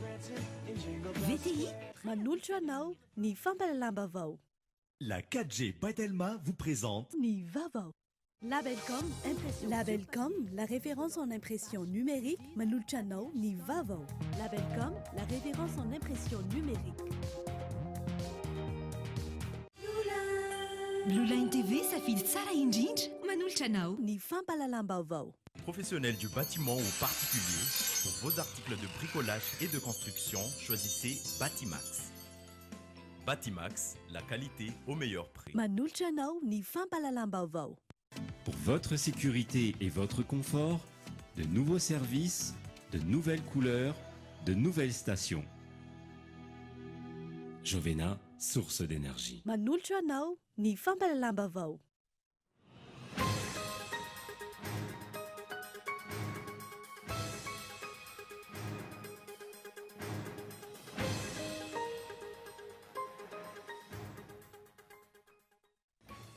VTI manolotra anao ny fampahalalam-baovao. La 4G by Telma vous présente Ny vaovao. Labelcom impression. Labelcom, la référence en impression numérique, manolotra anao ny vaovao. Labelcom, la référence en impression numérique. Blue Line TV, safidy tsara indrindra, manolotra anao ny fampahalalam-baovao. Professionnels du bâtiment ou particulier, pour vos articles de bricolage et de construction, choisissez Batimax. Batimax, la qualité au meilleur prix. Manolotra anao ny fampahalalam-baovao. Pour votre sécurité et votre confort, de nouveaux services, de nouvelles couleurs, de nouvelles stations. Jovena, source d'énergie. Manolotra anao ny fampahalalam-baovao.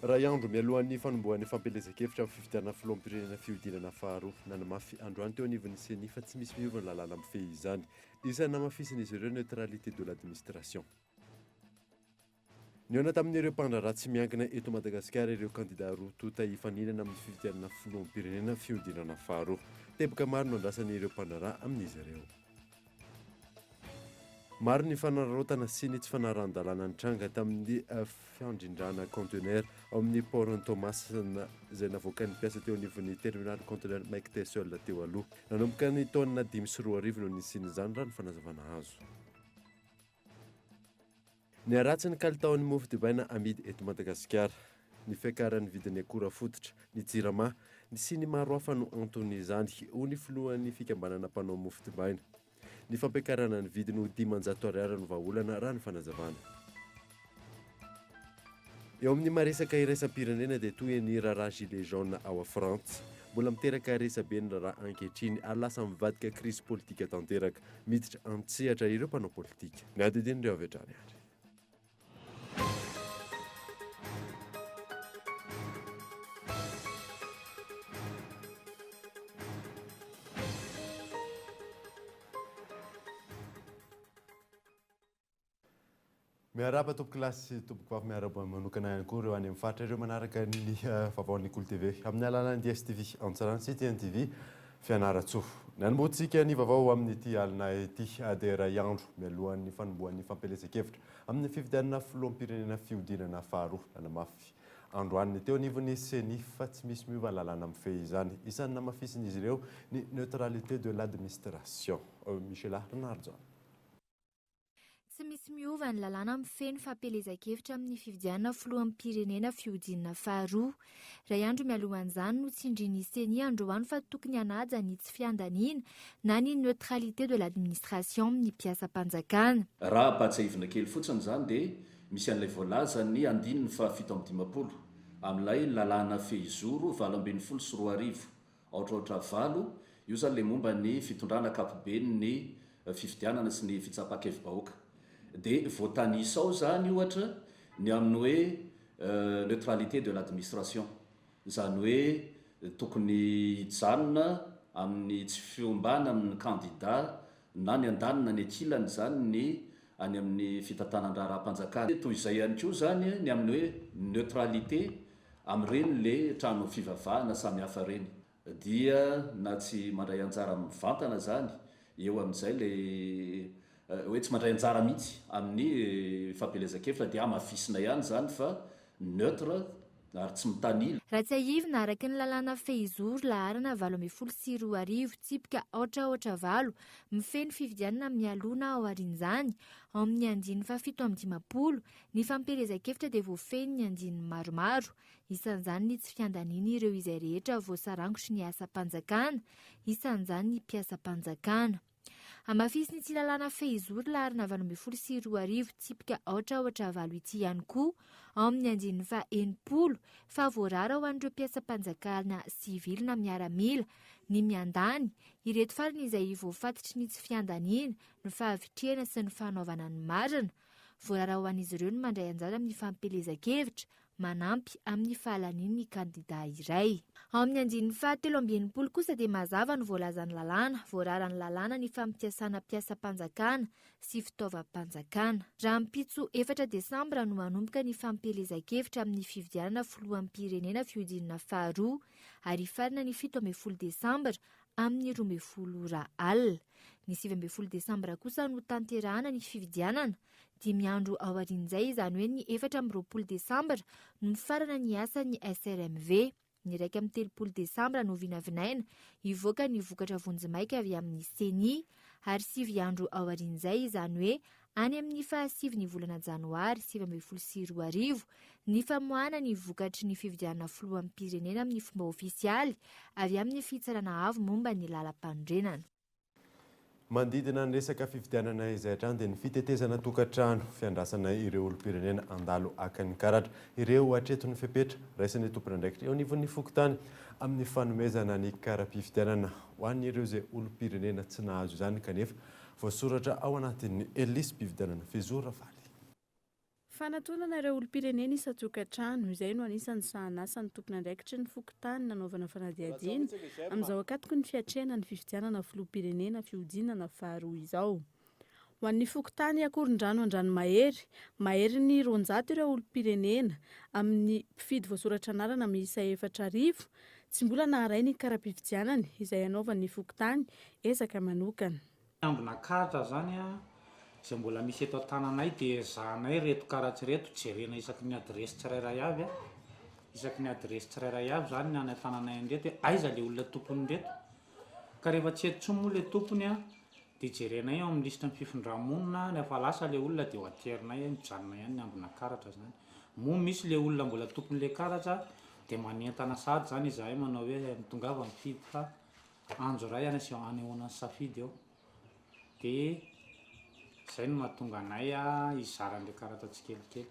Iray andro mialohan'ny fanombohan'ny fampielezan-kevitra amin'ny fifidianana filoham-pirenena fihodinana faharoa, nanamafy androany teo anivon'ny Ceni fa tsy misy miova ny lalàna mifehy izany. Isan'ny namafisin'izy ireo ny neutralité de l'administration. Nihaona tamin'ireo mpandraharaha tsy miankina eto Madagasikara ireo kandida roa tonta hifaninana amin'ny fifidianana filoham-pirenena fihodinana faharoa. Teboka maro no andrasan'ireo mpandraharaha amin'izy ireo. Maro ny fanararaotana sy ny tsy fanarahan-dalàna nitranga tamin'ny fandrindrana kaontenera ao amin'ny port-n'i Toamasina izay navoakan'ny mpiasa teo anivon'ny terminaly kaontenera Mike Tessel teo aloha. Nanomboka ny taona 2005 no nisian'izany raha ny fanazavana azo. Niharatsy ny kalitaon'ny mofo dipaina amidy eto Madagasikara. Ny fiakaran'ny vidin'ny akora fototra, ny jirama, ny sy ny maro hafa no anton'izany, hoy ny filohan'ny fikambanana mpanao mofo dipaina. Ny fampiakarana ny vidiny ho 500 ariary no vahaolana raha ny fanazavana. Eo amin'ny maha-resaka iraisam-pirenena dia toy ny raharaha Gilets jaunes ao Frantsa. Mbola miteraka resabe ny raharaha ankehitriny ary lasa mivadika krizy politika tanteraka. Miditra an-tsehatra ireo mpanao politika. Ny adidin'ireo avy hatrany ary. Miarahaba tompokolahy sy tompokovavy, miarahaba manokana ihany koa ireo any amin'ny faritra ireo manaraka ny vaovaon'ny Kolo TV amin'ny alalan'ny DSTV Antsirano sy TNTV Fianarantsoa. Nanombohantsika ny vaovao amin'ity alina ity dia iray andro mialohan'ny fanombohan'ny fampielezan-kevitra amin'ny fifidianana filoham-pirenena fihodinana faharoa. Nanamafy androany teo anivon'ny Ceni fa tsy misy miova ny lalàna mifehy izany. Isan'ny namafisin'izy ireo ny neutralité de l'administration. Michela Rinarijaona. Tsy misy miova ny lalàna mifehy ny fampielezan-kevitra amin'ny fifidianana filoham-pirenena fihodinana faharoa. Iray andro mialohan'izany no tsindrin'ny Ceni androany fa tokony hanaja ny tsy fiandaniana na ny neutralité de l'administration ny mpiasam-panjakana. Raha ampahatsiahivina kely fotsiny izany dia misy an'ilay voalazan'ny andininy faha 57 amin'ilay lalàna fehizoro 2018 Aotra aotra valo, io zany le momba ny fitondrana ankapobeny ny fifidianana sy ny fitsapan-kevi-bahoaka. De voatanisa ao zany ohatra ny amin'ny hoe neutralité de l'administration, izany hoe tokony hijanona amin'ny tsy fiombana amin'ny kandida na ny andaniny na ny ankilany izany ny any amin'ny fitantanan-draharaham-panjakana. Toy izay ihany koa izany ny amin'ny hoe neutralité amin'ireny le trano fivavahana samihafa ireny. Dia na tsy mandray anjara mivantana izany eo amin'izay le hoe tsy mandray anjara mihitsy amin'ny fampielezan-kevitra dia hamafisina ihany izany fa neutre ary tsy mitanila. Raha tsiahivina, araka ny lalàna fehizoro laharana 2018 tsipika aotra aotra valo, mifehy ny fifidianana mialoha na aorian'izany, ao amin'ny andininy faha 57, ny fampielezan-kevitra dia voafehin'ny andininy maromaro, isan'izany ny tsy fiandaniana ireo izay rehetra voasarangotry ny asam-panjakana, isan'izany ny mpiasam-panjakana. Hamafisin'ity lalàna fehizoro laharana 2018 tsipika aotra aotra valo ity ihany koa ao amin'ny andininy faha-60 fa voarara ho an'ireo mpiasam-panjakana sivily na miaramila ny miandany, ireto farany izay voafatotry ny tsy fiandaniana, ny fahavitrihana sy ny fanaovana ny marina. Voarara ho an'izy ireo ny mandray anjara amin'ny fampielezan-kevitra. manampy amin'ny fahalanian'ny kandidà iray. Ao amin'ny andininy faha 63 kosa dia mazava ny voalazan'ny lalàna, voararan'ny lalàna ny fampiasana mpiasam-panjakana sy fitaovam-panjakana. Rahampitso efatra desambra no hanomboka ny fampielezan-kevitra amin'ny fifidianana filoham-pirenena fihodinana faharoa ary hifarana ny 17 desambra amin'ny 12 ora alina. Ny 19 desambra kosa no tanterahana ny fifidianana, dimy andro aorian'izay, izany hoe ny 24 desambra no mifarana ny asan'ny SRMV. Ny 31 desambra no vinavinaina hivoaka ny vokatra vonjimaika avy amin'ny Ceni, ary sivy andro aorian'izay, izany hoe any amin'ny fahasivy ny volana janoary 2019, ny famoahana ny vokatry ny fifidianana filoham-pirenena amin'ny fomba ofisialy avy amin'ny Fitsarana Avo momba ny Lalampanorenana. Manodidina ny resaka fifidianana izay hatrany dia ny fitetezana tokantrano, fiandrasana ireo olom-pirenena handalo haka ny karatra. Ireo hatreto ny fepetra raisin'ny tompon'andraikitra eo anivon'ny fokontany amin'ny fanomezana ny kara-pifidianana ho an'ireo izay olom-pirenena tsy nahazo izany kanefa voasoratra ao anatin'ny lisi-pifidianana. Fehizoro Ravaly. Fanatonana ireo olom-pirenena isan-tokantrano, izay no anisan'ny sahan'asan'ny tompon'andraikitry ny fokontany nanaovana fanadihadiana amin'izao ankatoky ny fiatrehana ny fifidianana filoham-pirenena fihodinana faharoa izao. Ho an'ny fokontany Akorondrano Andranomahery, maherin'ny 200 ireo olom-pirenena amin'ny mpifidy voasoratra anarana miisa 4000 tsy mbola naharay ny kara-pifidianany izay hanaovan'ny fokontany ezaka manokana. Ambina karatra zany a, izay mbola misy eto an-tananay dia ezahanay ireto karatra ireto jerena isaky ny adiresy tsirairay avy a, isaky ny adiresy tsirairay avy zany ny any an-tananay an'ireto hoe aiza le olona tompon'ireto, ka rehefa tsy eto intsony moa le tompony a dia jerenay ao amin'ny lisitry ny fifindra-monina na efa lasa le olona dia ho aterinay hoe mijanona ihany ny ambina karatra zany, moa misy le olona mbola tompon'le karatra dia manentana sahady zany izahay manao hoe mitongava mifidy fa Andro iray any asio anehoana ny safidy eo. Dia izay no mahatonga anay hizara an'ilay karatra tsikelikely.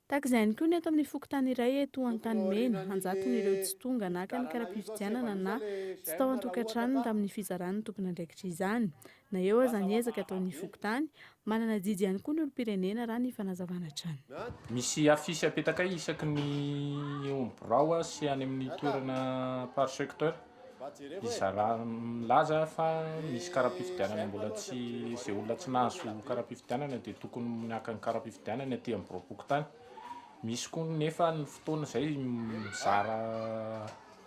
Tahaka izay ihany koa ny eto amin'ny fokontany iray eto Antanimena, an-jatony ireo tsy tonga naka ny kara-pifidianana na tsy tao an-tokantranony tamin'ny fizaran'ny tompon'andraikitra izany. Na eo aza ny ezaka ataon'ny fokontany, manana adidy ihany koa ny olom-pirenena raha ny fanazavana hatrany. Misy affiche apetakay isaky ny eo amin'ny birao sy any amin'ny toerana par secteur. Izara milaza fa misy kara-pifidianana mbola tsy, izay olona tsy nahazo kara-pifidianana dia tokony maka ny kara-pifidianany aty amin'ny biraom-pokontany. Misy koa nefa ny fotoana izay mizara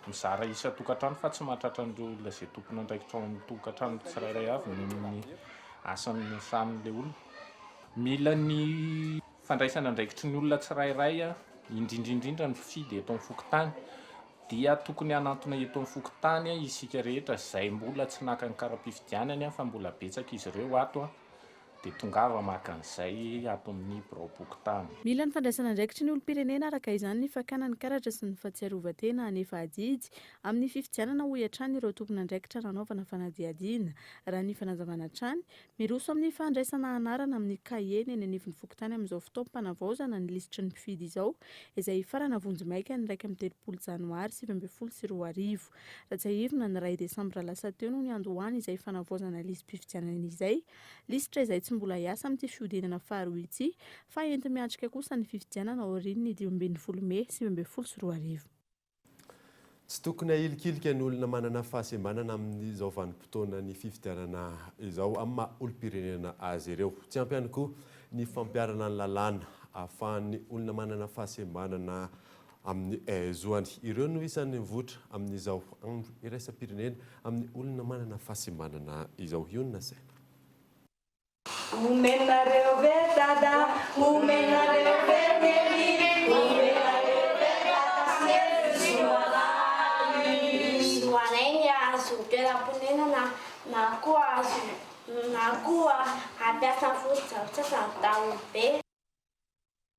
mizara isan-tokantrano fa tsy mahatratra an'ireo olona izay tompon'andraikitra ao amin'ny tokantrano tsirairay avy noho ny asany sahanin'ilay olona. Mila ny fandraisana andraikitry ny olona tsirairay, indrindra indrindra ny mpifidy eto amin'ny fokontany. Dia tokony hanantona eto amin'ny fokontany isika rehetra izay mbola tsy naka ny kara-pifidianany fa mbola betsaka izy ireo ato dia tongava maka an'izay ato amin'ny biraom-pokontany. Mila ny fandraisana andraikitry ny olom-pirenena araka izany ny fakana ny karatra sy ny fahatsiarovan-tena hanefa adidy amin'ny fifidianana hoy hatrany ireo tompon'andraikitra nanaovana fanadihadiana. Raha ny fanazavana hatrany, miroso amin'ny fandraisana anarana amin'ny kahie ny eny anivon'ny fokontany amin'izao fotoam-panavaozana ny lisitry ny mpifidy izao izay hifarana vonjimaika ny 31 janoary 2019. Raha tsiahivina, ny iray desambra lasa teo no niandohany izay fanavaozana lisi-pifidianana izay, lisitra izay tsy mbola hiasa amin'ity fihodinana faharoa ity fa enti-miatrika kosa ny fifidianana aorian'ny 15 mey 2019. Tsy tokony hahilikilika ny olona manana fahasembanana amin'izao vanim-potoanan'ny fifidianana izao amin'ny maha olom-pirenena azy ireo. Tsy ampy ihany koa ny fampiharana ny lalàna ahafahan'ny olona manana fahasembanana amin'ny zoany. Ireo no isan'ny mivoitra amin'izao andro iraisam-pirenena amin'ny olona manana fahasembanana izao. Hionona saina. Omenareo ve dada, omenareo ve neny, omenareo ve dada sy neny soalahy. Zo anay ny hahazo toeram-ponenana na koa hahazo na koa hampiasa ny fotodrafitrasa ny daholobe.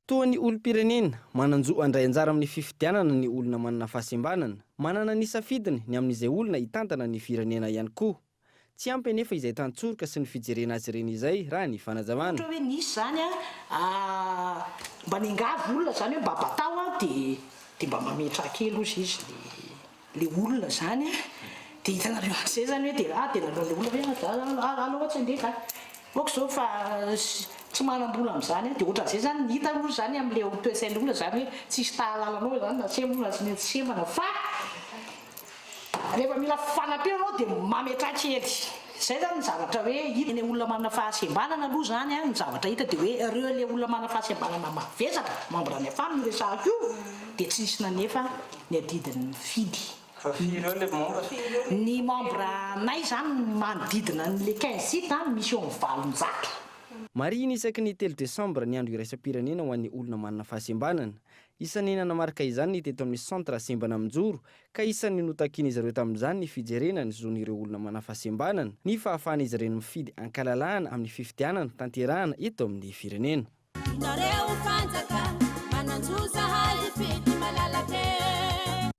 Toa ny olom-pirenena, manan-jo handray anjara amin'ny fifidianana ny olona manana fahasembanana. Manana ny safidiny ny amin'izay olona hitantana ny firenena ihany koa. Tsy ampy anefa izay tantsoroka sy ny fijerena azy ireny izay raha ny fanazavana. Ohatra hoe nisy izany an, mba niangavy olona izany hoe mba batao an, dia dia mba mametraha kely ozy izy le le olona izany an, dia hitanareo amin'izay izany hoe dia ah dia naleon'ilay olona hoe ah aleo aho tsy handeha ka. Ok zao fa tsy manam-bola amin'izany aho, dia ohatran'izay zany ny hita aloha zany amin'ilay toe-tsain'ilay olona zany hoe tsisy ta hahalala anao zany na sembana na tsy sembana fa rehefa mila fanampiana ianao dia mametraha kely. Izay zany ny zavatra hoe hita, ny olona manana fahasembanana aloha zany an, ny zavatra hita dia hoe ireo ilay olona manana fahasembanana mavesatra, membre ny AFAM io resahako io, dia tsy nisy nanefa ny adidiny nifidy. Fa firy eo le membre? Ny membre anay zany manodidina an'le 15 sites an, misy eo amin'ny 800. Marihina isaky ny telo desambra ny andro iraisam-pirenena ho an'ny olona manana fahasembanana. Isan'ny nanamarika izany ny teto amin'ny Centre Sembana Mijoro ka isan'ny notakian'izy ireo tamin'izany ny fijerena ny zon'ireo olona manana fahasembanana, ny fahafahan'izy ireny mifidy an-kalalahana amin'ny fifidianana tanterahana eto amin'ny firenena. Nareo fanjakana manan-jo zahay hifidy malalaka e.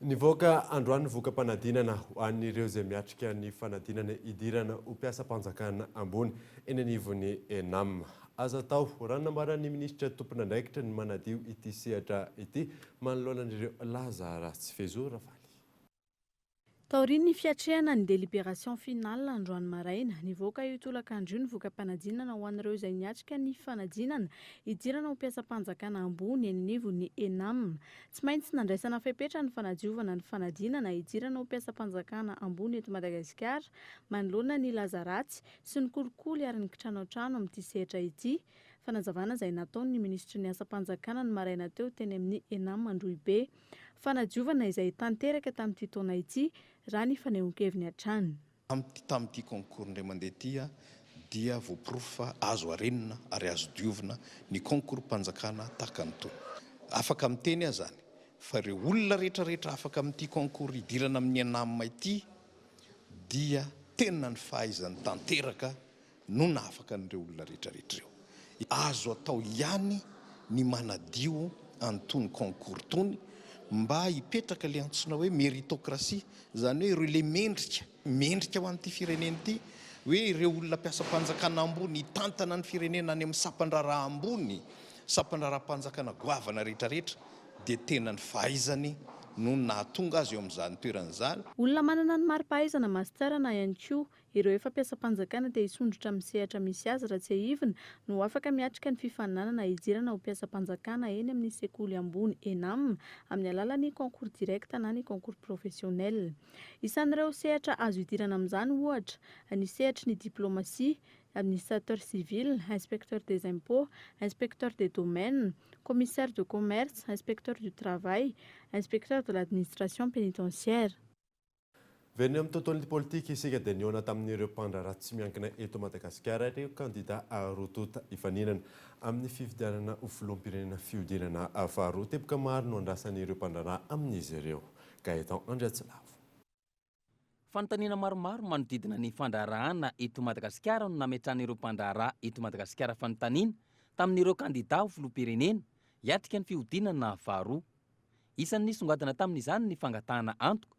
Nivoaka androany ny voka-panadinana ho an'ireo izay miatrika ny fanadinana hidirana ho mpiasam-panjakana ambony eny anivon'ny Enam. Aza atao, raha ny nambaran'ny minisitra tompon'andraikitra ny manadio ity sehatra ity manoloana an'ireo laza ratsy. Fehizoro Rafaly. Taorian'ny fiatrehana ny délibération finale androany maraina, nivoaka io tolakandro io ny voka-panadinana ho an'ireo izay niatrika ny fanadinana hidirana ho mpiasam-panjakana ambony eny anivon'ny Enam. Tsy maintsy nandraisana fepetra ny fanadiovana ny fanadinana hidirana ho mpiasam-panjakana ambony eto Madagasikara manoloana ny laza ratsy sy ny kolikoly ary ny kitranoantrano amin'ity sehatra ity. Fanazavana izay nataon'ny minisitry ny asam-panjakana ny maraina teo teny amin'ny Enam Androhibe. Fanadiovana izay tanteraka tamin'ity taona ity, raha ny fanehoan-keviny hatrany. Tamin'ity concours indray mandeha ity dia voaporofo fa azo arenina ary azo diovina ny concours-mpanjakana tahaka an'itony. Afaka miteny aho izany fa ireo olona rehetra rehetra afaka amin'ity concours hidirana amin'ny ENAM ity dia tena ny fahaizany tanteraka no nahafaka an'ireo olona rehetra rehetra ireo. Azo atao ihany ny manadio an'itony concours itony mba hipetraka ilay antsoina hoe méritocratie, izany hoe ireo ilay mendrika, mendrika ho an'ity firenena ity, hoe ireo olona mpiasam-panjakana ambony hitantana ny firenena any amin'ny sampan-draharaha ambony, sampan-draharaham-panjakana goavana rehetra rehetra dia tena ny fahaizany no nahatonga azy eo amin'izany toerana izany. Olona manana ny mari-pahaizana master na ihany koa Ireo efa mpiasam-panjakana te hisondrotra amin'ny sehatra misy azy raha tsiahivina no afaka miatrika ny fifaninanana hidirana ho mpiasam-panjakana eny amin'ny sekoly ambony Enam amin'ny alalan'ny concours direct na ny concours professionnel. Isan'ireo sehatra azo hidirana amin'izany ohatra ny sehatry ny diplomasia, administrateur civil, inspecteur des impôts, inspecteur des domaines, commissaire de commerce, inspecteur du travail, inspecteur de l'administration pénitentiaire. Miverina eo amin'ny tontolon'ny politika isika dia nihaona tamin'ireo mpandraharaha tsy miankina eto Madagasikara ireo kandida roa tonta hifaninana amin'ny fifidianana ho filoham-pirenena fihodinana faharoa. Teboka maro no andrasan'ireo mpandraharaha amin'izy ireo. Gaëtan Andriatsilavo. Fanontaniana maromaro manodidina ny fandraharahana eto Madagasikara no nametrahan'ireo mpandraharaha eto Madagasikara fanontaniana tamin'ireo kandida ho filoham-pirenena hiatrika ny fihodinana faharoa. Isan'ny nisongadina tamin'izany ny fangatahana antoka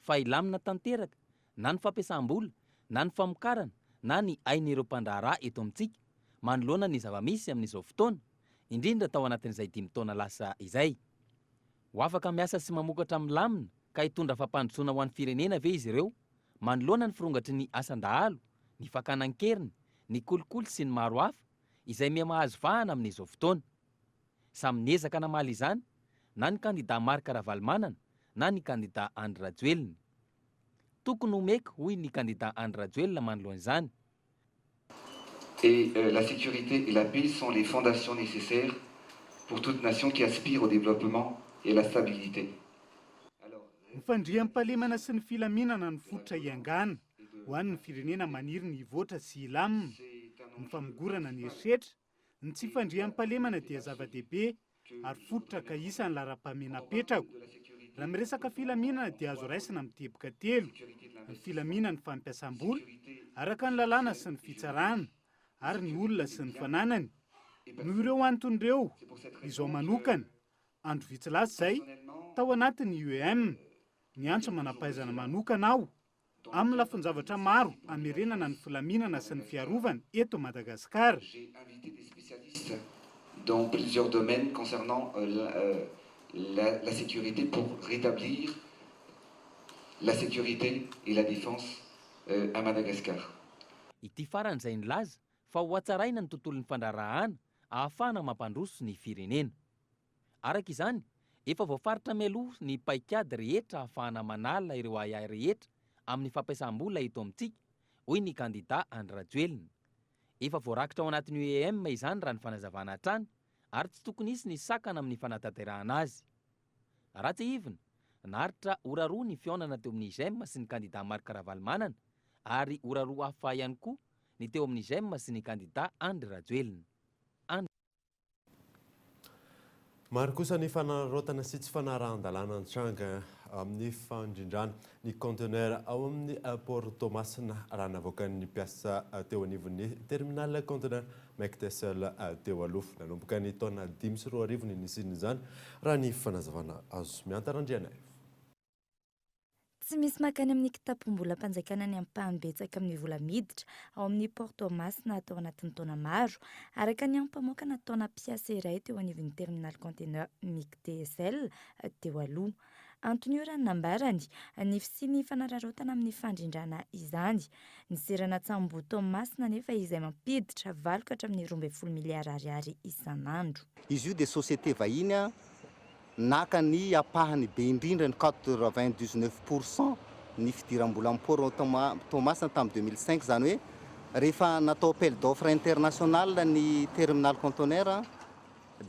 fa hilamina tanteraka na ny fampiasam-bola na ny famokarana na ny ain'ireo mpandraharaha eto amintsika manoloana ny zava-misy amin'izao fotoana, indrindra tao anatin'izay dimy taona lasa izay. Ho afaka miasa sy mamokatra milamina ka hitondra fampandrosoana ho an'ny firenena ve izy ireo manoloana ny firongatry ny asan-dahalo, ny fakana an-keriny, ny kolikoly sy ny maro hafa izay miha-mahazo vahana amin'izao fotoana? Samy niezaka namaly izany na ny kandida Marc Ravalomanana na ny kandida Andry Rajoelina. Tokony homeko hoy ny kandida Andry Rajoelina manoloana izany. Et la sécurité et la paix sont les fondations nécessaires pour toute nation qui aspire au développement et à la stabilité. Ny fandriampahalemana sy ny filaminana no fototra iangana ho an'ny firenena maniry ny hivoatra sy hilamina, ny famongorana ny herisetra, Ny tsy fandriampahalemana dia zava-dehibe ary fototra ka isan'ny laharam-pahamehana apetrako. Raha miresaka filaminana dia azo raisina amin'ny teboka telo, ny filaminan'ny fampiasam-bola araka ny lalàna sy ny fitsarana ary ny olona sy ny fananany. Noho ireo antony ireo, izao manokana, andro vitsy lasa izay, tao anatin'ny UEM, niantso manam-pahaizana manokana aho Amin'ny lafin-javatra maro hamerenana ny filaminana sy ny fiarovana eto Madagasikara. J'ai invité des spécialistes dans plusieurs domaines concernant la la sécurité pour rétablir la sécurité et la défense à Madagascar. Ity farany izay nilaza fa ho hatsaraina ny tontolon'ny fandraharahana ahafahana mampandroso ny firenena. Araka izany, efa voafaritra mialoha ny paikady rehetra ahafahana manala ireo ahiahy rehetra amin'ny fampiasam-bola eto amintsika, hoy ny kandidà Andry Rajoelina. Efa voarakitra ao anatin'ny UEM izany raha ny fanazavana hatrany ary tsy tokony hisy ny sakana amin'ny fanatanterahana azy. Raha tsiahivina, naharitra ora roa ny fihaonana teo amin'ny Gem sy ny kandidà Marc Ravalomanana ary ora roa hafa ihany koa ny teo amin'ny Gem sy ny kandidà Andry Rajoelina. Maro kosa ny fanararaotana sy tsy fanarahan-dalàna nitranga amin'ny fandrindrana ny conteneur ao amin'ny Port Toamasina raha navoakan'ny mpiasa teo anivon'ny terminal conteneur Mectesel teo aloha. Nanomboka ny taona 2005 ny nisian'izany raha ny fanazavana azo. Mihanta Randrianaivo. Tsy misy mankany amin'ny kitapom-bolam-panjakana ny ampahany betsaka amin'ny vola miditra ao amin'ny Port Toamasina tao anatin'ny taona maro, araka ny ampamoaka nataona mpiasa iray teo anivon'ny terminal container Mictsl teo aloha. Anton'io raha ny nambarany, ny fisian'ny fanararaotana amin'ny fandrindrana izany. Ny seranan-tsambo Toamasina anefa izay mampiditra valo ka hatramin'ny 12 miliara ariary isan'andro. Izy io dia société vahiny Naka ny ampahany be indrindra, ny 99 pour cent ny fidiram-bolan'ny port ao Toamasina tamin'ny 2005, izany hoe rehefa natao appel d'offre international ny terminal conteneur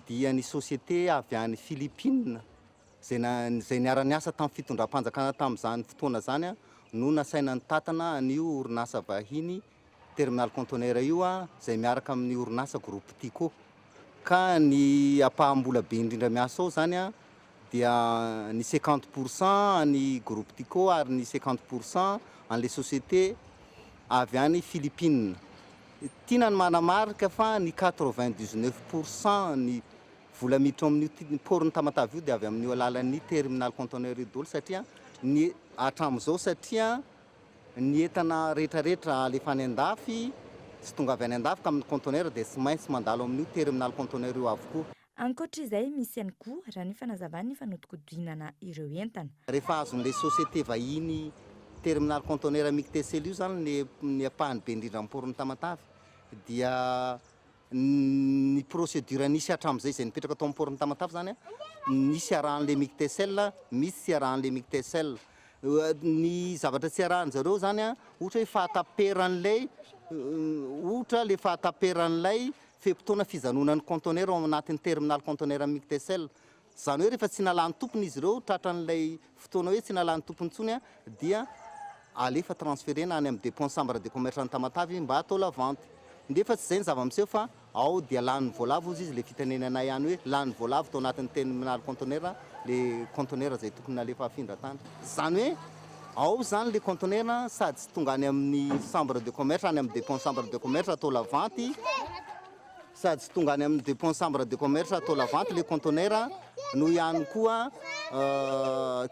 dia ny société avy any Philippines izay izay niara-niasa tamin'ny fitondram-panjakana tamin'izany fotoana izany no nasaina nitatana an'io orinasa vahiny terminal conteneur io izay miaraka amin'ny orinasa groupe Tiko. Ka ny ampaham-bola be indrindra miasa ao izany dia ny 50 pour cent an'ny groupe Tiko ary ny 50 pour cent an'ilay société avy any Philippines. Tiana ny manamarika fa ny 99 pour cent ny vola miditra ao amin'io port-n'i Tamatave io dia avy amin'io alalan'ny terminal conteneur io daholo satria ny hatramin'izao satria Ny entana rehetrarehetra alefa any andafy sy tonga avy any andafy ka amin'ny conteneur dia tsy maintsy mandalo amin'io terminal conteneur io avokoa. Ankoatra izay, misy ihany koa, raha ny fanazavany, ny fanodikodinana ireo entana. Rehefa azon'ilay société vahiny terminal conteneur Mictesel io izany ny ny ampahany be indrindra amin'ny port-n'i Tamatave dia ny procédure nisy hatramin'izay izay nipetraka tao amin'ny port-n'i Tamatave izany nisy arahan'ilay Mictesel, misy tsy arahan'ilay Mictesel. Ny zavatra tsy arahan-jareo izany an, ohatra hoe fahataperan'ilay, ohatra ilay fahataperan'ilay fe-potoana fijanonan'ny conteneur ao anatin'ny terminal conteneur Mictesel. Izany hoe rehefa tsy nalàn'ny tompony izy ireo, tratran'ilay fotoana hoe tsy nalàn'ny tompony intsony an, dia alefa transferena any amin'ny dépôt chambre de commerce any Tamatave mba hatao la vente. Nefa tsy izay ny zava-miseho fa Ao dia lany voalavo hozy izy le fitenenanay ihany hoe lany voalavo tao anatin'ny terminal conteneur le conteneur izay tokony nalefa hafindra tany. Izany hoe ao izany le conteneur sady tsy tonga any amin'ny chambre de commerce, any amin'ny dépôt chambre de commerce atao la vente, sady tsy tonga any amin'ny dépôt chambre de commerce atao la vente le conteneur no ihany koa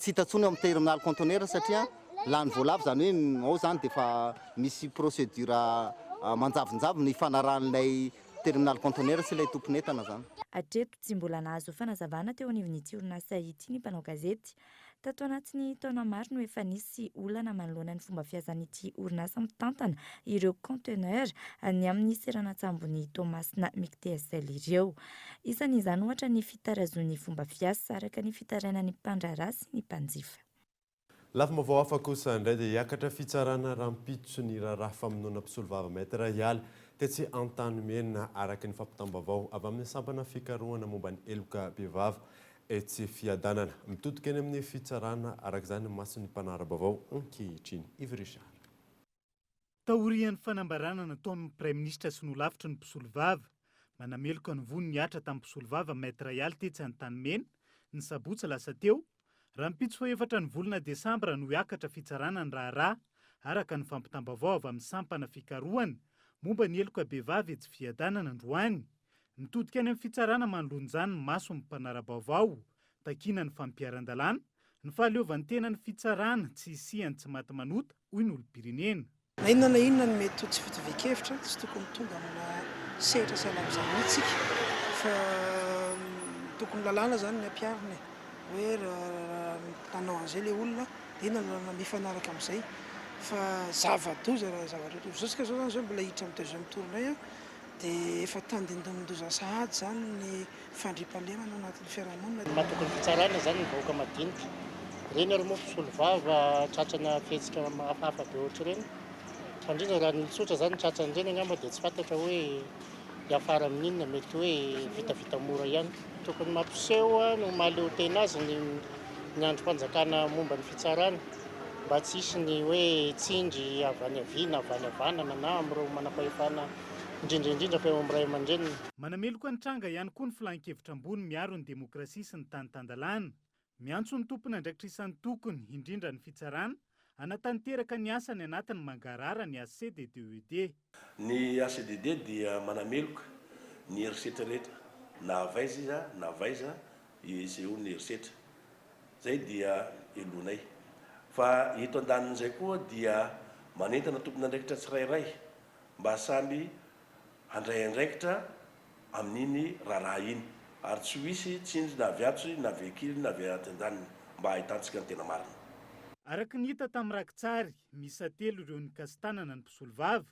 tsy hita intsony ao amin'ny terminal conteneur satria lany voalavo, izany hoe ao izany dia efa misy procédure manjavonjavo ny ifanarahan'ilay terminal conteneur sy ilay tompon'entana izany. Hatreto, tsy mbola nahazo fanazavana teo anivon'ity orinasa ity ny mpanao gazety. Tato anatin'ny taona maro no efa nisy olana manoloana ny fomba fiasan'ity orinasa mitantana ireo conteneur ny amin'ny seranan-tsambon'i Toamasina Mictsl ireo. Isan'izany ohatra ny fitarazoan'ny fomba fiasa araka ny fitarainan'ny mpandraharaha sy ny mpanjifa. Lafim-baovao hafa kosa indray dia hiakatra fitsarana rahampitso ny raharaha famonoana mpisolovava Maître Hiala tetsy Antanimena araka ny fampitam-baovao avy amin'ny sampana fikarohana momba ny heloka bevava etsy Fiadanana. Mitodika eny amin'ny fitsarana araka izany ny mason'ny mpanara-baovao ankehitriny. Yves Richard. Taorian'ny fanambarana nataon'ny Praiminisitra sy nolafitry ny mpisolovava, manameloka ny vono nihatra tamin'ny mpisolovava Maître Ialy tetsy Antanimena, ny sabotsy lasa teo, rahampitso fahefatra ny volana desambra no hiakatra fitsarana ny raharaha, araka ny fampitam-baovao avy amin'ny sampana fikarohana momba ny heloka bevava etsy Fiadanana androany. Mitodika any amin'ny fitsarana manoloana izany ny mason'ny mpanara-baovao, takiana ny fampiharan-dalàna, ny fahaleovantenan'ny fitsarana, tsy hisian'ny tsy maty manota, hoy ny olom-pirenena. Na inona na inona ny mety ho tsy fitovian-kevitra, tsy tokony tonga amina sehatra sahala amin'izany mihitsy isika fa tokony lalàna izany ny ampiharina e! Hoe raha nanao an'izay ilay olona dia inona ny lalàna mifanaraka amin'izay? Fa zava-doza raha zavatra ohatran'izao. Izao tsika izao izany izao mbola hiditra amin'ny deuxième tour-nay an, dia efa tandindomin-doza sahady izany ny fandriampahalemana ao anatin'ny fiarahamonina. Matoky ny fitsarana izany ny vahoaka madinika. Ireny ary moa mpisolovava tratrana fihetsika hafahafa be ohatr'ireny. Fa indrindra raha ny olon-tsotra izany tratran'ireny angamba dia tsy fantatra hoe hiafara amin'inona, mety hoe vitavita mora ihany. Tokony mampiseho ny mahaleo tena azy ny ny andrim-panjakana momba ny fitsarana mba tsy hisy ny hoe tsindry avy any havia na avy any havanana na amin'ireo manampahefana indrindra indrindra fa eo amin'ny ray aman-dreniny. Manameloka ny tranga ihany koa ny Filan-kevitra ambony miaro ny demokrasia sy ny tany tan-dalàna. Miantso ny tompon'andraikitra isan-tokony, indrindra ny fitsarana, hanatanteraka ny asany anatin'ny mangarahara ny HCDDED. Ny HCDD dia manameloka ny herisetra rehetra na avy aiza iza na avy aiza isehoan'ny herisetra. Izay dia heloinay. Fa eto andanin'izay koa dia manentana tompon'andraikitra tsirairay mba samy handray andraikitra amin'iny raharaha iny ary tsy ho hisy tsindry na avy atsy na avy ankiliny na avy aty andaniny mba hahitantsika ny tena marina. Araka ny hita tamin'ny rakitsary, miisa telo ireo nikasi-tanana ny mpisolovava.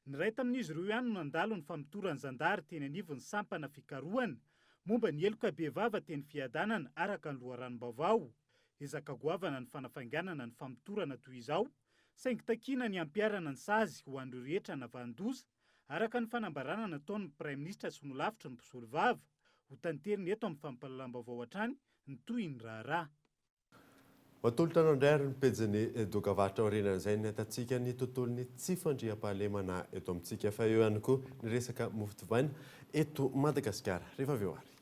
Ny iray tamin'izy ireo ihany no nandalo ny famotoran'ny zandary teny anivon'ny sampana fikarohana momba ny heloka bevava teny Fiadanana, araka ny loharanom-baovao. Ezaka goavana ny fanafainganana ny famotorana toy izao, saingy takiana ny hampiharana ny sazy ho an'ireo rehetra navahan-doza, araka ny fanambarana nataon'ny Praiminisitra sy nolafitry ny mpisolovava. Ho tanteriny eto amin'ny fampahalalam-baovao hatrany ny tohin'ny raharaha. Atolotra anao indray ary ny pejin'ny dokavarotra aorianan'izay ny ahitantsika ny tontolon'ny tsy fandriampahalemana eto amintsika fa eo ihany koa ny resaka mofo divaina eto Madagasikara. Rehefa avy eo ary.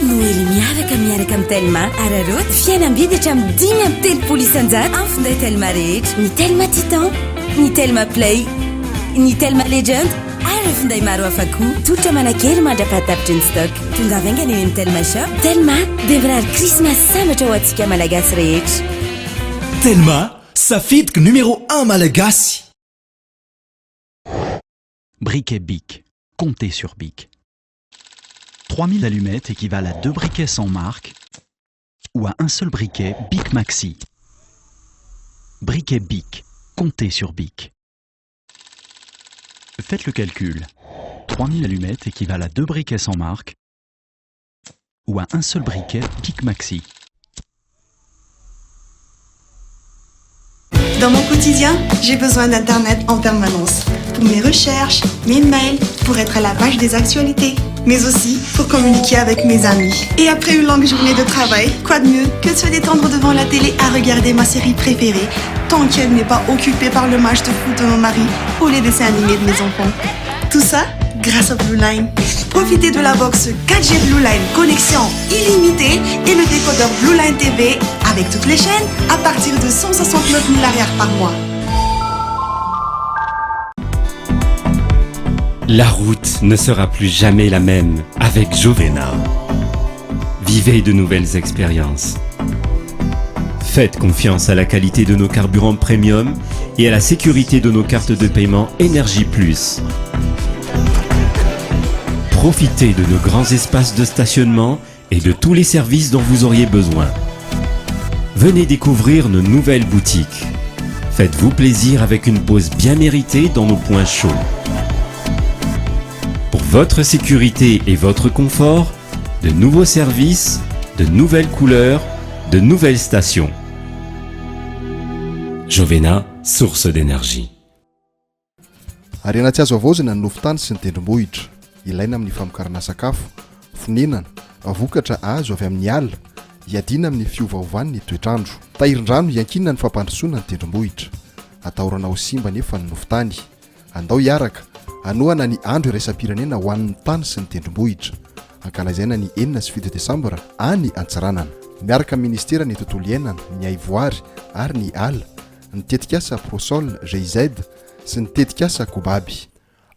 Noely miavaka miaraka amin'ny Telma. Araraoty fihenam-bidy hatramin'ny 35% amin'ny finday Telma rehetra. Ny Telma Titan, ny Telma Play, ny Telma Legend ary ireo finday maro hafa koa. Tolotra manan-kery mandra-pahatapitry ny stock. Tongava haingana eny amin'ny Telma Shop. Telma dia mirary Krismasy sambatra ho antsika Malagasy rehetra. Telma, safidiko numéro un Malagasy. Briquet Bic. Comptez sur Bic. 3000 allumettes équivalent à deux briquets sans marque ou à un seul briquet Bic Maxi. Briquet Bic. Comptez sur Bic. Faites le calcul. 3000 allumettes équivalent à deux briquets sans marque ou à un seul briquet Bic Maxi. Dans mon quotidien, j'ai besoin d'Internet en permanence. Pour mes recherches, mes mails, pour être à la page des actualités, mais aussi pour communiquer avec mes amis. Et après une longue journée de travail, quoi de mieux que de se détendre devant la télé à regarder ma série préférée, tant qu'elle n'est pas occupée par le match de foot de mon mari ou les dessins animés de mes enfants. Tout ça grâce à Blue Line. Profitez de la box 4G Blue Line connexion illimitée et le décodeur Blue Line TV avec toutes les chaînes à partir de 169 000 arrières par mois. La route ne sera plus jamais la même avec Jovena. Vivez de nouvelles expériences. Faites confiance à la qualité de nos carburants premium et à la sécurité de nos cartes de paiement Énergie Plus. Profitez de nos grands espaces de stationnement et de tous les services dont vous auriez besoin. Venez découvrir nos nouvelles boutiques. Faites-vous plaisir avec une pause bien méritée dans nos points chauds. Pour votre sécurité et votre confort, de nouveaux services, de nouvelles couleurs, de nouvelles stations. Jovena, source d'énergie. Harena tsy azo havaozina ny nofon-tany sy ny tendrombohitra. Ilaina amin'ny famokarana sakafo, fonenana, vokatra azo avy amin'ny ala, hiadiana amin'ny fiovaovan'ny toetr'andro. Tahirin-drano iankinan'ny fampandrosoana ny tendrombohitra. Atahorana ho simba anefa ny nofon-tany. Andao hiaraka hanohana ny Andro iraisam-pirenena ho an'ny tany sy ny tendrombohitra. Ankalazaina ny 6 sy 7 desambra any Antsiranana. Miaraka amin'ny Minisiteran'ny Tontolo iainana, ny Haivoary ary ny Ala, ny tetikasa Prosol GIZ sy ny tetikasa Kobaby.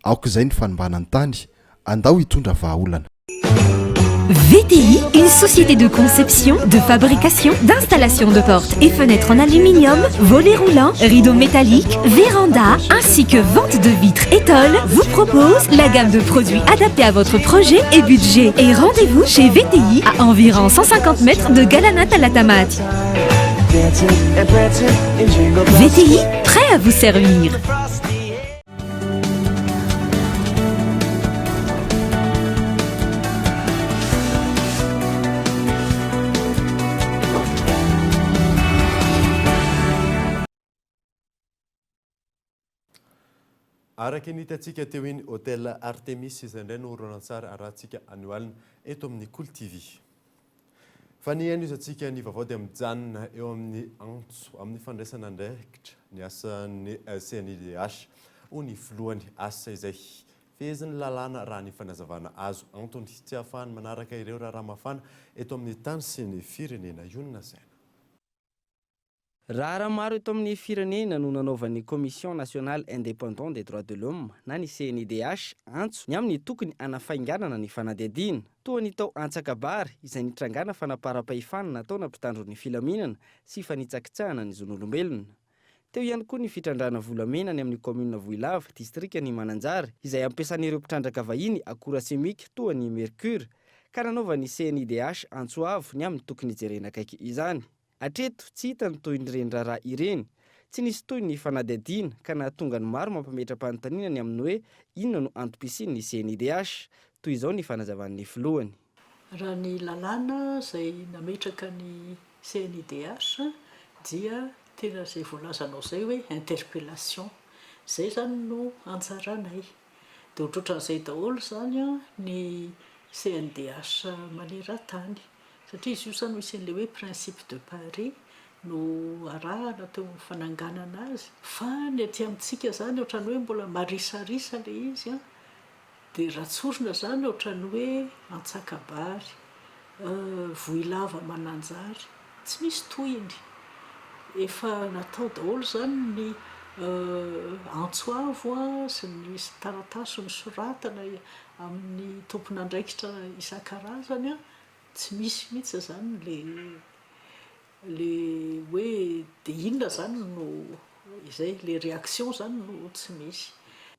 Aoka izay ny fanimbana ny tany, andao hitondra vahaolana. VTI, une société de conception, de fabrication, d'installation de portes et fenêtres en aluminium, volets roulants, rideaux métalliques, véranda, ainsi que vente de vitres et tôles, vous propose la gamme de produits adaptés à votre projet et budget. Et rendez-vous chez VTI à environ 150 mètres de Galana Talatamaty. VTI, prêt à vous servir. Araka ny hitantsika teo iny Hotel Artemis izay indray no horonantsary arahantsika anio alina eto amin'ny Kolo TV. Fa ny hanohizantsika ny vaovao dia mijanona eo amin'ny antso amin'ny fandraisana andraikitra ny asan'ny CNIDH hoy ny filohany asa izay fehezin'ny lalàna raha ny fanazavana azo antony tsy ahafahany manaraka ireo raharaha mafana eto amin'ny tany sy ny firenena io no lazaina. Raharaha maro eto amin'ny firenena no nanaovan'ny Commission nationale indépendante des droits de l'homme na ny CNIDH antso ny amin'ny tokony hanafainganana ny fanadihadiana. Toa ny tao Antsakabary izay nitrangana fanaparam-pahefana nataona mpitandro ny filaminana sy fanitsakitsahana ny zon'olombelona. Teo ihany koa ny fitrandrahana volamena any amin'ny kaominina Vohilava, distrikan'i Mananjary, izay ampiasan'ireo mpitrandraka vahiny akora simika toa ny mercure, ka nanaovan'ny CNIDH antso avo ny amin'ny tokony hijerena akaiky izany. Hatreto, tsy hita ny tohin'ireny raharaha ireny. Tsy nisy tohiny ny fanadihadiana, ka nahatonga ny maro mampametra-panontaniana ny amin'ny hoe inona no antom-pisian'ny CNIDH. Toy izao ny fanazavan'ny filohany. Raha ny lalàna izay nametraka ny CNIDH dia tena izay voalazanao izay hoe interpellation. Izay izany no anjaranay. Dia ohatrohatran'izay daholo izany ny CNDH maneran-tany. Satria izy io izany misy an'ilay hoe principe de Paris no arahana teo amin'ny fananganana azy. Fa ny aty amintsika izany ohatran'ny hoe mbola marisarisa ilay izy an, dia raha tsorina izany ohatran'ny hoe antsakabary, vohilava mananjary, tsy misy tohiny. Efa natao daholo izany ny antso avo sy ny taratasy nosoratana amin'ny tompon'andraikitra isan-karazany an, Tsy misy mihitsy izany le le hoe de inona izany no izay, le réaction izany no tsy misy.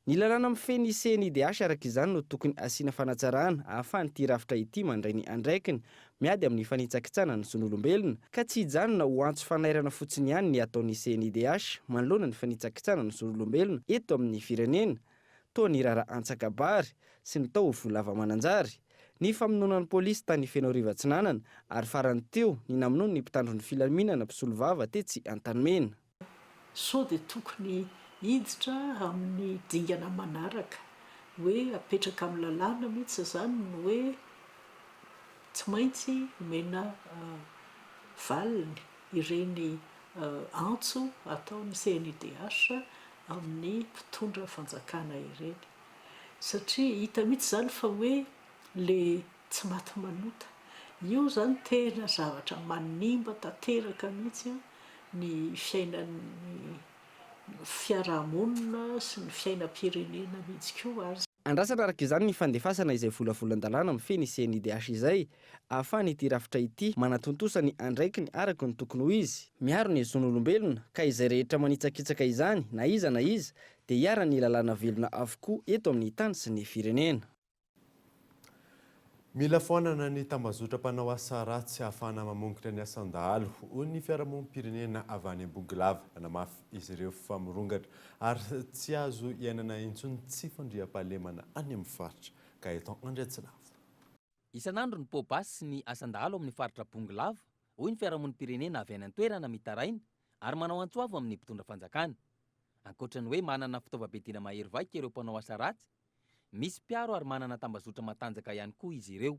Ny lalàna mifehy ny CNIDH araka izany no tokony asiana fanatsarana ahafahan'ity rafitra ity mandray ny andraikiny miady amin'ny fanitsakitsahana ny zon'olombelona ka tsy hijanona ho antso fanairana fotsiny ihany ny ataon'ny CNIDH manoloana ny fanitsakitsahana ny zon'olombelona eto amin'ny firenena toa ny raharaha Antsakabary sy ny tao Volava Mananjary, ny famonoana ny polisy tany Fenoarivo Atsinanana ary farany teo ny namonoana ny mpitandro ny filaminana mpisolovava tetsy Antanimena. Sao dia tokony hiditra amin'ny dingana manaraka, hoe apetraka amin'ny lalàna mihitsy izany ny hoe tsy maintsy omena valiny ireny antso ataon'ny CNIDH amin'ny mpitondra fanjakana ireny. Satria hita mihitsy izany fa hoe le tsy maty manota. Io izany tena zavatra manimba tanteraka mihitsy ny fiainan'ny fiarahamonina sy ny fiainam-pirenena mihitsy koa aza. Andrasana araka izany ny fandefasana izay volavolan-dalàna mifehy ny CNIDH izay, ahafahan'ity rafitra ity manatontosa ny andraikiny araka ny tokony ho izy, miaro ny zon'olombelona, ka izay rehetra manitsakitsaka izany, na iza na iza, dia iharan'ny lalàna velona avokoa eto amin'ny tany sy ny firenena. Mila foanana ny tambazotra mpanao asa ratsy ahafahana mamongotra ny asan-dahalo, hoy ny fiarahamonim-pirenena avy any Bongolava. Nanamafy izy ireo fa mirongatra ary tsy azo iainana intsony ny tsy fandriampahalemana any amin'ny faritra. Gaëtan Andriatsinavo. Isan'andro ny poa-basy sy ny asan-dahalo amin'ny faritra Bongolava, hoy ny fiarahamonim-pirenena avy any an-toerana mitaraina ary manao antso avo amin'ny mpitondra fanjakana. Ankoatra ny hoe manana fitaovam-piadiana mahery vaika ireo mpanao asa ratsy, Misy mpiaro ary manana tambazotra matanjaka ihany koa izy ireo.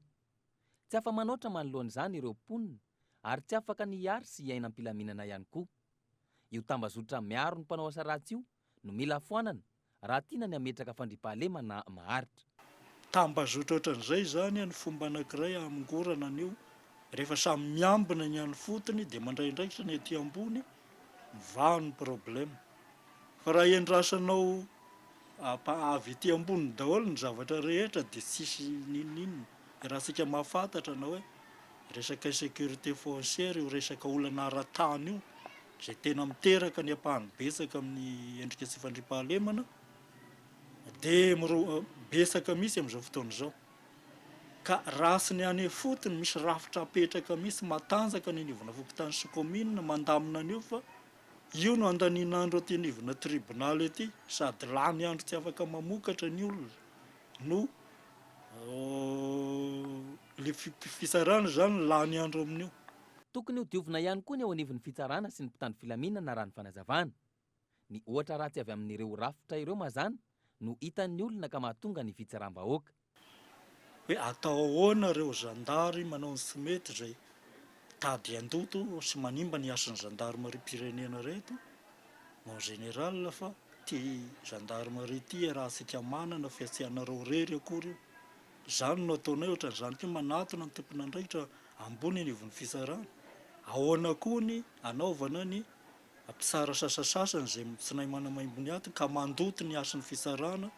Tsy afa-manoatra manoloana izany ireo mponina ary tsy afaka ny hiary sy hiaina am-pilaminana ihany koa. Io tambazotra miaro ny mpanao asa ratsy io no mila foanana raha tiana ny hametraka fandriampahalemana maharitra. Tambazotra ohatran'izay izany ny fomba anankiray hamongorana an'io. Rehefa samy miambina ny any fotony dia mandray andraikitra ny aty ambony, mivaha ny problème. Fa raha endrasanao avy ety ambony daholo ny zavatra rehetra dia tsisy n'inon'inona. Iarahantsika mahafantatra na hoe resaka insécurité foncière io resaka olana ara-tany io izay tena miteraka ny ampahany betsaka amin'ny endrika tsy fandriampahalemana dia miro- betsaka mihitsy amin'izao fotoana izao. Ka raha tsy ny any ifotony misy rafitra apetraka mihitsy matanjaka any anivona fokontany sy kaominina mandamina an'io fa io no andanian'andro aty anivona tribonaly aty sady lany andro tsy afaka mamokatra ny olona no le fitsarana izany lany andro amin'io. Tokony ho diovina ihany koa ny eo anivon'ny fitsarana sy ny mpitandro filaminana raha ny fanazavana. Ny ohatra ratsy avy amin'ireo rafitra ireo mazàna no hitan'ny olona ka mahatonga ny fitsaram-bahoaka. Hoe atao ahoana ireo zandary manao ny tsy mety izay tady handoto sy manimba ny hasin'ny zandarimariam-pirenena ireto, mon général fa ity zandarmaria ity iarahantsika manana fa tsy anareo irery akory io. Izany no ataonay ohatran'izany koa manatona ny tompon'andraikitra ambony anivon'ny fitsarana. Ahoana koa ny anaovana ny Mpitsara sasasasany izay tsy nahay manamaimbo ny atiny ka mandoto ny hasin'ny fitsarana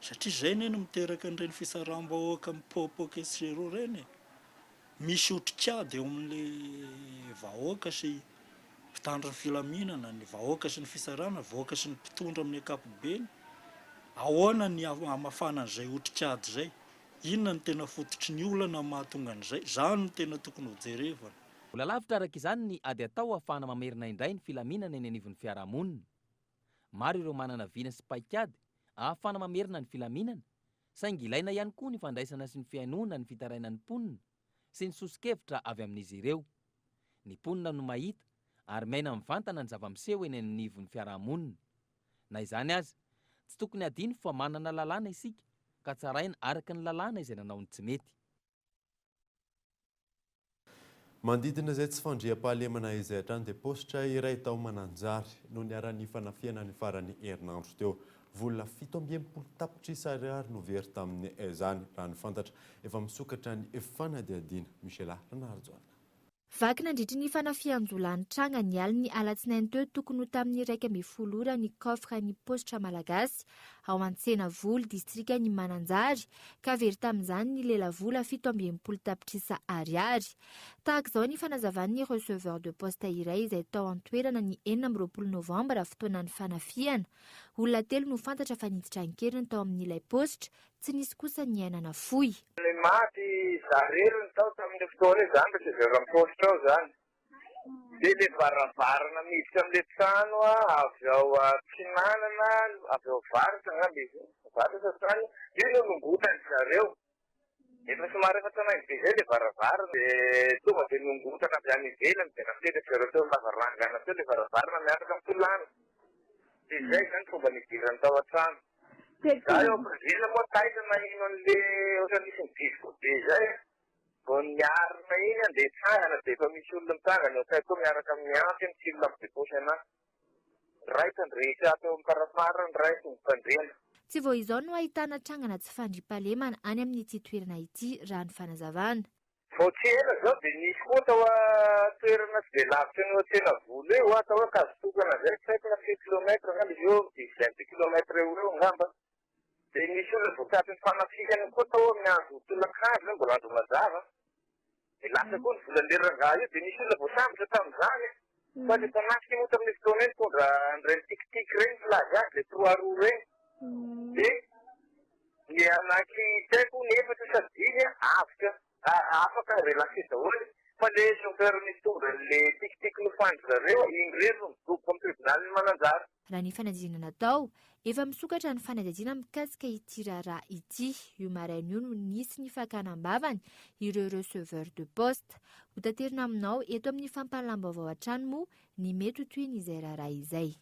satria izay anie no miteraka an'ireny fitsaram-bahoaka mipoapoaka etsy sy eroa ireny e! Misy otrik'ady eo amin'ilay vahoaka sy mpitandro ny filaminana, ny vahoaka sy ny fitsarana, ny vahoaka sy ny mpitondra amin'ny ankapobeny. Ahoana ny hamafana an'izay otrik'ady izay? Inona no tena fototry ny olana mahatonga an'izay? Izany no tena tokony hojerevana. Mbola lavitra araka izany ny ady atao ahafahana mamerina indray ny filaminana eny anivon'ny fiarahamonina. Maro ireo manana vina sy paikady ahafahana mamerina ny filaminana, saingy ilaina ihany koa ny fandraisana sy ny fihainoana ny fitarainan'ny mponina sy ny soso-kevitra avy amin'izy ireo. Ny mponina no mahita ary miaina mivantana ny zava-miseho eny anivon'ny fiarahamonina. Na izany aza, tsy tokony hadino fa manana lalàna isika ka tsaraina araka ny lalàna izay nanao ny tsy mety. Manodidina izay tsy fandriampahalemana izay hatrany dia paositra iray tao Mananjary no niharan'ny fanafihana ny faran'ny herinandro teo. Vola 67 tapitrisa ariary no very tamin'izany, raha ny fantatra. Efa misokatra ny fanadihadiana. Michela Ranarijaona. Vaky nandritry ny fanafihan-jiolahy nitranga ny alin'ny alatsinainy teo tokony ho tamin'ny 11 ora ny coffre ny paositra malagasy ao Antsenavoly, distrikan'i Mananjary, ka very tamin'izany ny lelavola 67 tapitrisa ariary. Tahaka izao ny fanazavan'ny receveur de poste iray izay tao an-toerana ny 26 novambra fotoanan'ny fanafihana. Olona telo no fantatra fa niditra an-keriny tao amin'ilay paositra, tsy nisy kosa ny aina nafoy. Ny maty za rery no tao tamin'io fotoana io, za no receveur ny paositra ao zany. Dia ilay varavarana miditra amin'ilay trano avy ao atsinanana, avy ao avaratra angamba izy io, avaratra sa atsinanana, io no nongotan-dry zareo. Efa somary efa tranainy be izay ilay varavarana, dia tonga dia nongotana avy any ivelany dia napetra-dry zareo teo amin'ny lavarangana teo ilay varavarana miaraka amin'ny tolàna. Dia izay izany fomba nidirany tao an-trano. Izaho eo am-pandriana moa taitra naheno an'ilay ohatran'ny nisy nidifotra be izay. Vao niarina iny aho dia hitsangana dia efa misy olona mitsangana eo akaikiko eo miaraka amin'ny antsy amin'ny fil amin'ny paosy anahy. Raitra ny rehetra ato eo amin'ny farafara ny ray tongo-pandriana. Tsy vao izao no ahitana trangana tsy fandriampahalemana any amin'ity toerana ity raha ny fanazavana. Vao tsy ela izao dia nisy koa tao toerana tsy dia lavitra an'io Antsenavola io, atao hoe Ankazotokana izay, tsy haiko na firy kilomètre angamba izy io, dizaine de kilomètre eo ho eo angamba. Dia nisy olona voatratry ny fanafihana koa tao amin'ny andro tolakandro izay, mbola andro mazava. Dia lasa koa ny volan'ilay rangahy io, dia nisy olona voasambotra tamin'izany. Fa ilay mpanafika moa tamin'io fotoana io nitondra an'ireny tik-tik ireny, filaza azy, ilay trois roues ireny. Dia ny anaky tsy haiko ny efatra sa dimy avotra, afaka relâché daholo. Fa ilay chauffeur nitondra an'ilay tik-tik nofahan-dry zareo, iny irery no midoboka amin'ny tribonalin'i Mananjary. Raha ny fanadihadiana natao, efa misokatra ny fanadihadiana mikasika ity raharaha ity. Io maraina io no nisy ny fakana am-bavany ireo receveur de poste. Hotaterina aminao eto amin'ny fampahalalam-baovao hatrany moa ny mety ho tohin'izay raharaha izay.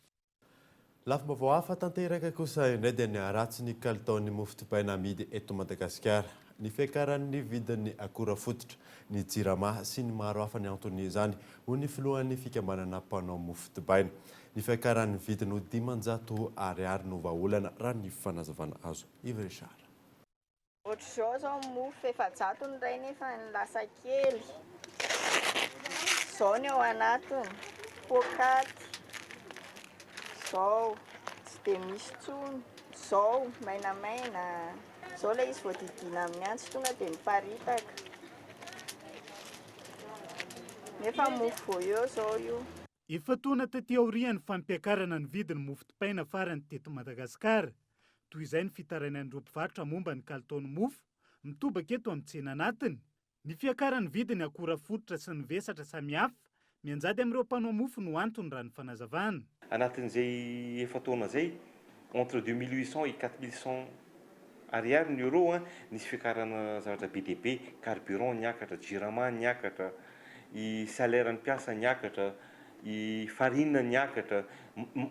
Lafim-baovao hafa tanteraka kosa indray dia ny haratsy ny kalitaon'ny mofo dipaina amidy eto Madagasikara. Ny fiakaran'ny vidin'ny akora fototra, ny jirama sy ny maro hafa ny anton'izany, hoy ny filohan'ny fikambanana mpanao mofo dipaina. Ny fiakaran'ny vidiny ho 500 ariary no vahaolana raha ny fanazavana azo. Yves Richard. Ohatr'izao zao mofo 400 ny iray nefa ny lasa kely. Zao ny ao anatiny, poakaty, zao tsy dia misy intsony, zao mainamaina. Izao ilay izy vao didiana amin'ny antsy tonga dia miparitaka. Nefa mofo vao eo izao io. Efa-taona taty aorian'ny fampiakarana ny vidin'ny mofo dipaina farany teto Madagasikara, toy izay ny fitarainan'ireo mpivarotra momba ny kalitaon'ny mofo mitobaka eto amin'ny tsena anatiny. Ny fiakaran'ny vidin'ny akora fototra sy ny vesatra samihafa mianjady amin'ireo mpanao mofo no antony raha ny fanazavana. Anatin'izay efa-taona izay, entre 2800 et 4100 ariary ny euro, nisy fiakarana zavatra be dia be, carburant niakatra, jirama niakatra, i salaire ny mpiasa niakatra, i farine niakatra,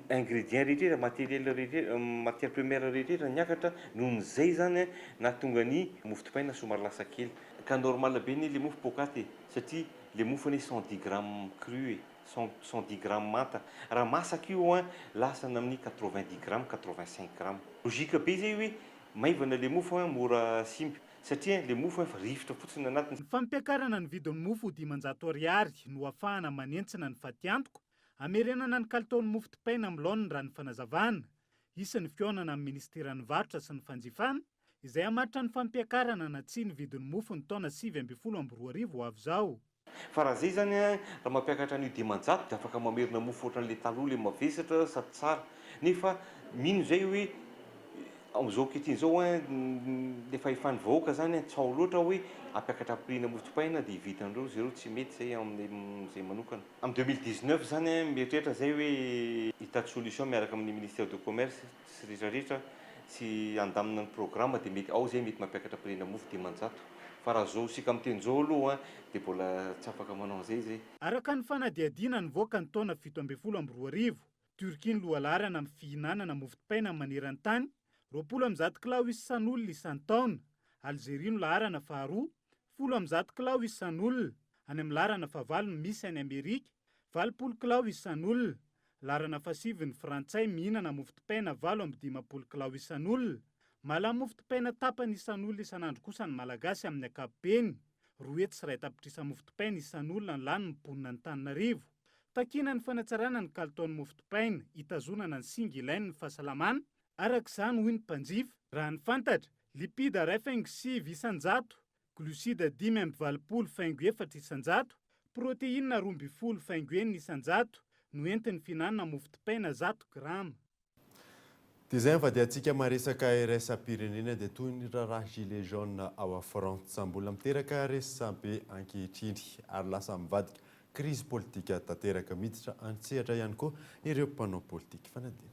ingrédients rehetra, matériel rehetra, matière première rehetra niakatra, nohon'izay izany nahatonga ny mofo dipaina somary lasa kely. Ka normal be anie le mofo poakaty e, satria le mofo anie 110 grammes cru e, 110 grammes manta, raha masaka io an lasa any amin'ny 90 grammes, 85 grammes. Logique be zay hoe maivana le mofo an, mora simba, satria le mofo efa rivotra fotsiny ny anatiny. Ny fampiakarana ny vidin'ny mofo ho 500 ariary no ahafahana manentsina ny fatiantoka, hamerenana ny kalitaon'ny mofo dipaina amin'ny laoniny raha ny fanazavana. Hisy ny fihaonana amin'ny minisiteran'ny varotra sy ny fanjifana izay hamaritra ny fampiakarana na tsia ny vidin'ny mofo ny taona 2019 ho avy izao. Fa raha zay zany an, raha mampiakatra an'io 500 dia afaka mamerina mofo ohatran'le taloha le mavesatra sady tsara. Nefa mino zay hoe amin'izao ankehitriny izao an, le fahefan'ny vahoaka zany an, tsy ao loatra hoe hampiakatra prix-na mofo dipaina dia hividy an'ireo zareo, tsy mety zay amin'izay manokana. Amin'ny 2019 zany an, mieritreritra zay hoe hitady solution miaraka amin'ny ministère de commerce sy rehetra rehetra sy handamina ny programme dia mety ao zay mety mampiakatra prix-na mofo 500 fa raha zao isika miteny zao aloha dia mbola tsy afaka manao an'izay zay. Araka ny fanadihadiana nivoaka ny taona 2017, Turquie no lohalaharana amin'ny fihinanana mofo dipaina maneran-tany, 120 kilao isan'olona isan-taona. Alzeria no laharana faharoa, 110 kilao isan'olona. Any amin'ny laharana fahavalo no misy any Amerika, 80 kilao isan'olona. Laharana fahasivy ny Frantsay mihinana mofo dipaina 58 kilao isan'olona. Mahalany mofo dipaina tapany isan'olona isan'andro kosa ny Malagasy amin'ny ankapobeny. 201 tapitrisa mofo dipaina isan'olona ny lanin'ny mponin'Antananarivo. Takiana ny fanatsarana ny kalitaon'ny mofo dipaina, hitazonana ny singa ilain'ny fahasalamana, araka izany hoy ny mpanjifa. Raha ny fantatra, lipida 1,9%, glucide 85,4%, protéine 12,6% no entin'ny fihinanana mofo dipaina 100 grama. Dia izay nivadiantsika maresaka iraisam-pirenena dia toy ny raharaha Gilets jaunes ao Frantsa mbola miteraka resabe ankehitriny ary lasa mivadika krizy politika tanteraka miditra an-tsehatra ihany koa ireo mpanao politika. Fanadina.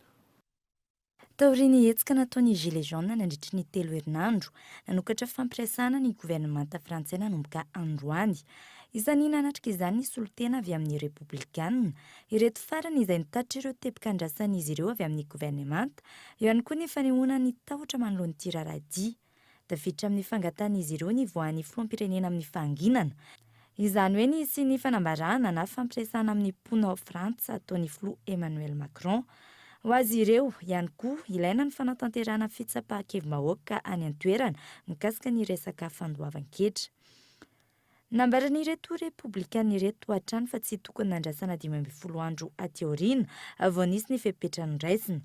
Taorian'ny hetsika nataon'ny Gilets jaunes nandritry ny telo herinandro, nanokatra fampiresahana ny governemanta frantsay nanomboka androany. Isan'ny nanatrika izany ny solontena avy amin'ny Repoblikanina. Ireto farany izay nitatitra ireo teboka andrasan'izy ireo avy amin'ny governemanta, eo ihany koa ny fanehoana ny tahotra manoloana ity raharaha ity. Tafiditra amin'ny fangatahan'izy ireo ny hivoahan'ny filoham-pirenena amin'ny fahanginana. Izany hoe ny hisian'ny fanambarana na fampiresahana amin'ny mponina ao Frantsa ataon'ny filoha Emmanuel Macron. Ho azy ireo, ihany koa, ilaina ny fanatanterahana fitsapahan-kevi-bahoaka any an-toerana mikasika ny resaka fandoavan-ketra. Nambaran'ireto Repoblikanina ireto hatrany fa tsy tokony nandrasana 15 andro aty aoriana vao nisy ny fepetra noraisina.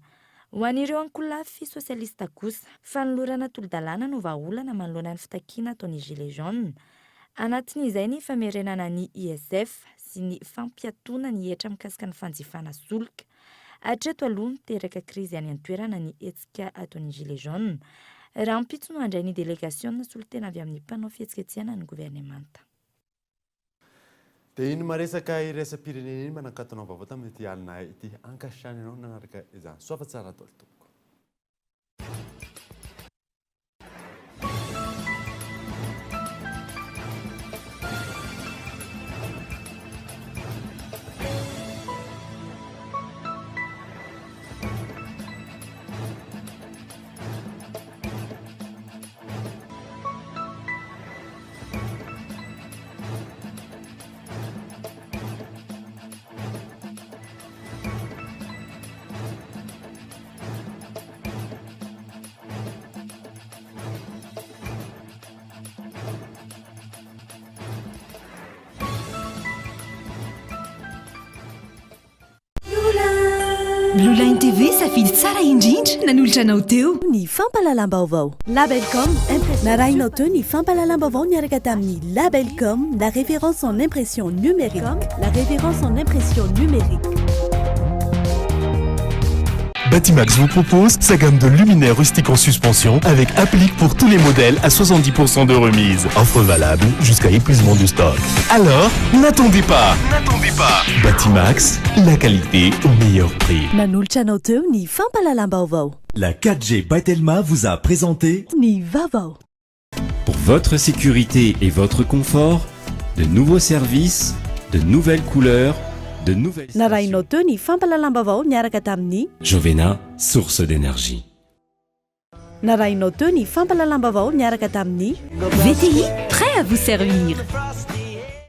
Ho an'ireo ankolafy sosialista kosa, fanolorana tolo-dalàna no vahaolana manoloana ny fitakiana ataon'ny Gilets jaunes. Anatin'izay ny famerenana ny ISF sy ny fampiatoana ny hetra mikasika ny fanjifana solika. Hatreto aloha, miteraka krizy any an-toerana ny hetsika ataon'ny Gilets jaunes. Rahampitso no handray ny delegasiona solontena avy amin'ny mpanao fihetsiketsehana ny governemanta. Dia iny maresaka iraisam-pirenena iny manakatona vaovao tamin'ity alina ity. Ankasitrahana ianao nanaraka izany. Soa fa tsara daholo tompoko. Blue Line TV, safidy tsara indrindra, nanolotra anao teo ny fampahalalam-baovao. Labelcom, impression. Narahinao teo ny fampahalalam-baovao niaraka tamin'ny Labelcom, la référence en impression numérique. La référence en impression numérique. Batimax vous propose sa gamme de luminaires rustiques en suspension avec applique pour tous les modèles à 70% de remise. Offre valable jusqu'à épuisement du stock. Alors, n'attendez pas N'attendez pas Batimax, la qualité au meilleur prix. Nanolotra anao teo ny fampahalalam-baovao. La 4G by Telma vous a présenté Ny vaovao. Pour votre sécurité et votre confort, de nouveaux services, de nouvelles couleurs, de nouvelles... Narahinao teo ny fampahalalam-baovao niaraka tamin'ny Jovena, source d'énergie. Narahinao teo ny fampahalalam-baovao niaraka tamin'ny VTI, prêt à vous servir.